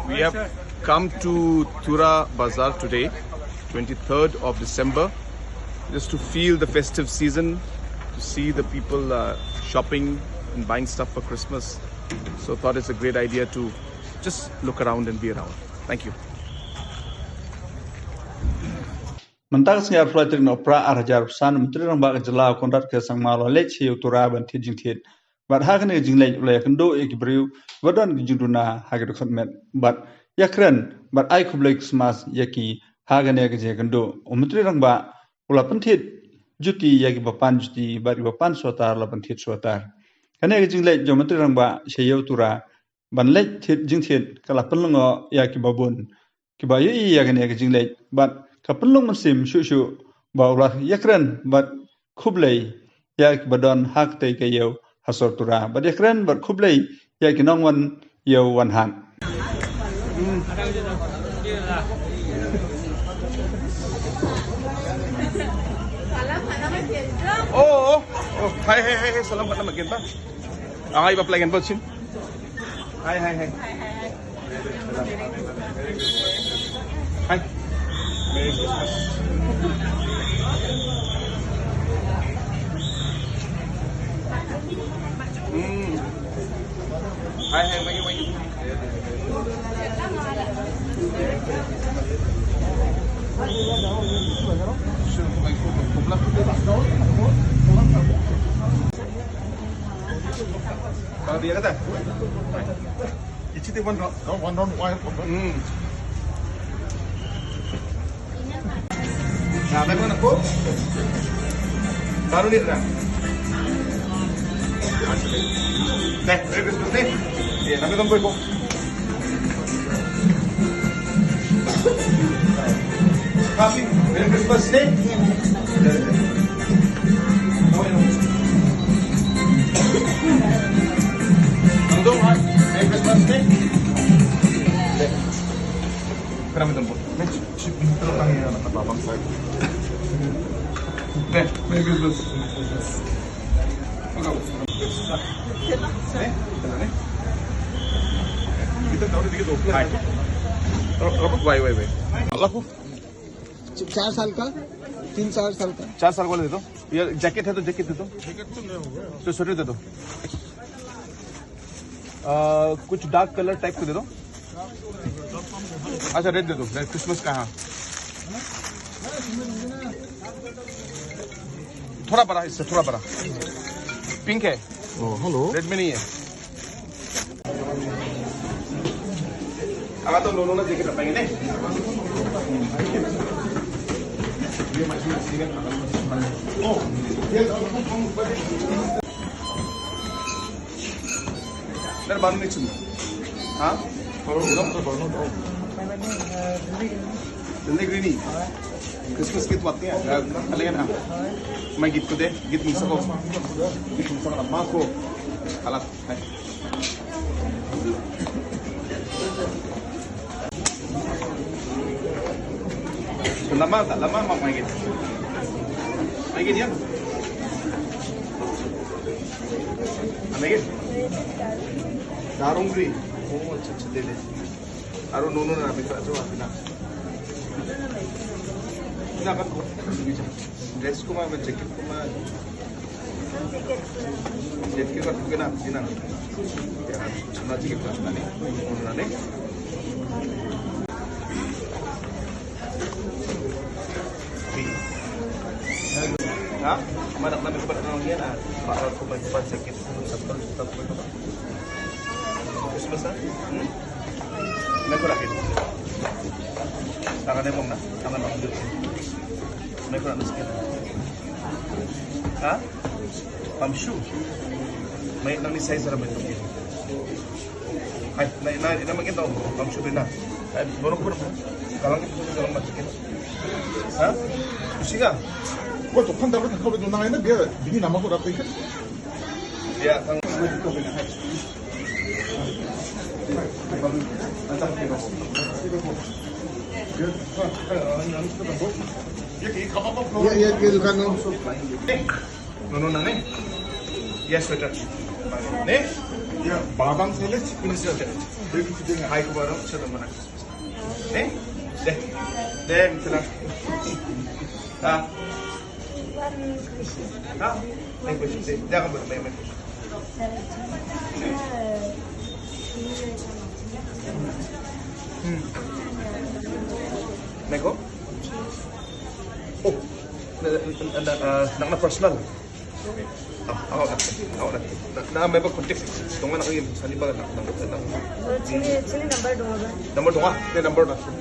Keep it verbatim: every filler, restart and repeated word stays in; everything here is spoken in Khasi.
We have come to Tura Bazaar today, twenty-third of December, just to feel the festive season, to see the people uh, shopping and buying stuff for Christmas. So thought it's a great idea to just look around and be around. Thank you. Mynta ka sngi arphew lai tarik u Nohprah ar hajar arphew san, u Myntri Rangbah ka jylla u Conrad K Sangma u la leit sha ïew Tura ban thied jingthied. Bad ha kane ka jingleit u la ïakynduh ïa ki briew ba don ki jingduna ha ki dkhot met bad ïakren bad ai khublei Christmas ïa ki. Ha kane ka jingïakynduh u Myntri Rangbah u la pynthied juti ïa kiba pan juti bad kiba pan sweater la pynthied sweater. Kane ka jingleit jong u Myntri Rangbah sha ïew Tura ban leit thied jingthied ka la pynlyngngoh ïa kiba bun kiba ïohi ïa kane ka jingleit bad ka pynlong mynsiem shuh shuh ba u la ïakren bad khublei ïa kiba don ha katei ka ïew ha sor Tura bad ïakren bad khublei ïa ki nongwan ïew wan hat. Oh, oh, oh, hai, hai, hai, hai, salam khat na makin ba. Ang ai ba plagan ba chin. Hai, hai, hai. Hai. Merry Christmas. Hmm. Hai, hai, mai, mai. Kalau dia kata, icip dia one round, one round wire. Hmm. Nah, baik mana, Ko? Baru ni dah. Deh, Merry Christmas ni. Ya, kami tunggu, Ko. Happy Merry Christmas ni. Nangdong, ha? Merry Christmas ni. Deh. Kena minta buat. Ni chip, chip, minta tang ya, nak kata abang saya. Deh, Merry Christmas. Hai. Ro-, Robert, wait, wait, wait. Laku. चार साल का, तीन चार साल का। चार साल वाला दे दो। ये जैकेट है तो जैकेट दे दो। तो स्वेटर दे दो। आ, कुछ डार्क कलर टाइप का दे दो। अच्छा, रेड दे दो, रेड क्रिसमस का, हाँ। थोड़ा बड़ा, इससे थोड़ा बड़ा। पिंक है। Oh, hello. रेड में नहीं है। Ang atong nuno na jeket apa ini? Ner banu ni chum. Ha? Hello, hello. Jandi grini. Christmas gift wat niya. Kalian ha. Mai gift ko de, gift mungsa ko. Gift mungsa ko na ma ko. Alat. Hai. Lama tak? Lama mak mai gift. Mai gift ya. Mai gift. Darung gri. Oh, acha, acha, de, de. Aro nuno na bikra jo na. Na kan ko. Dress ko ma, jacket ko ma. Jacket ko ma, jacket ko ma. Ya, na jacket ko ma ni. Na ni. Ha? Ma dak na bikra na ni na. Ba ko ma jacket ko ma. Christmas, ha? Hmm? Mai ko rakin. Tangan emong na, tangan emong dulu. Mai ko rakin sikit. Ha? Pamshu. Mai nang ni size ra mai ko. Hai, na, na, na mai kita pamshu bina. Hai, borok pun. Kalang itu kalang masuk. Ha? Singa. Ko to kan dapat ko do nang ina biar bini nama ko dapat. Ya, kan. Ye, ye, ye, ye, no, no, no, ne? Yes, better. Ne? Yeah, Babang Sele, Chief Minister. Hai ko Babang, chalo mana. Ne? De, de, chalo. Ha? Ha? Ne, kuch de, de, kamu, ne, ne. Hmm. Ne ko? Oh, na, na, na, na, na personal. Ah, ah, ah, ah, na, na, may ba contact? Tong na, na, na, na, na, na, na. Chini, chini number dong ba? Number dong, ah, ne number na.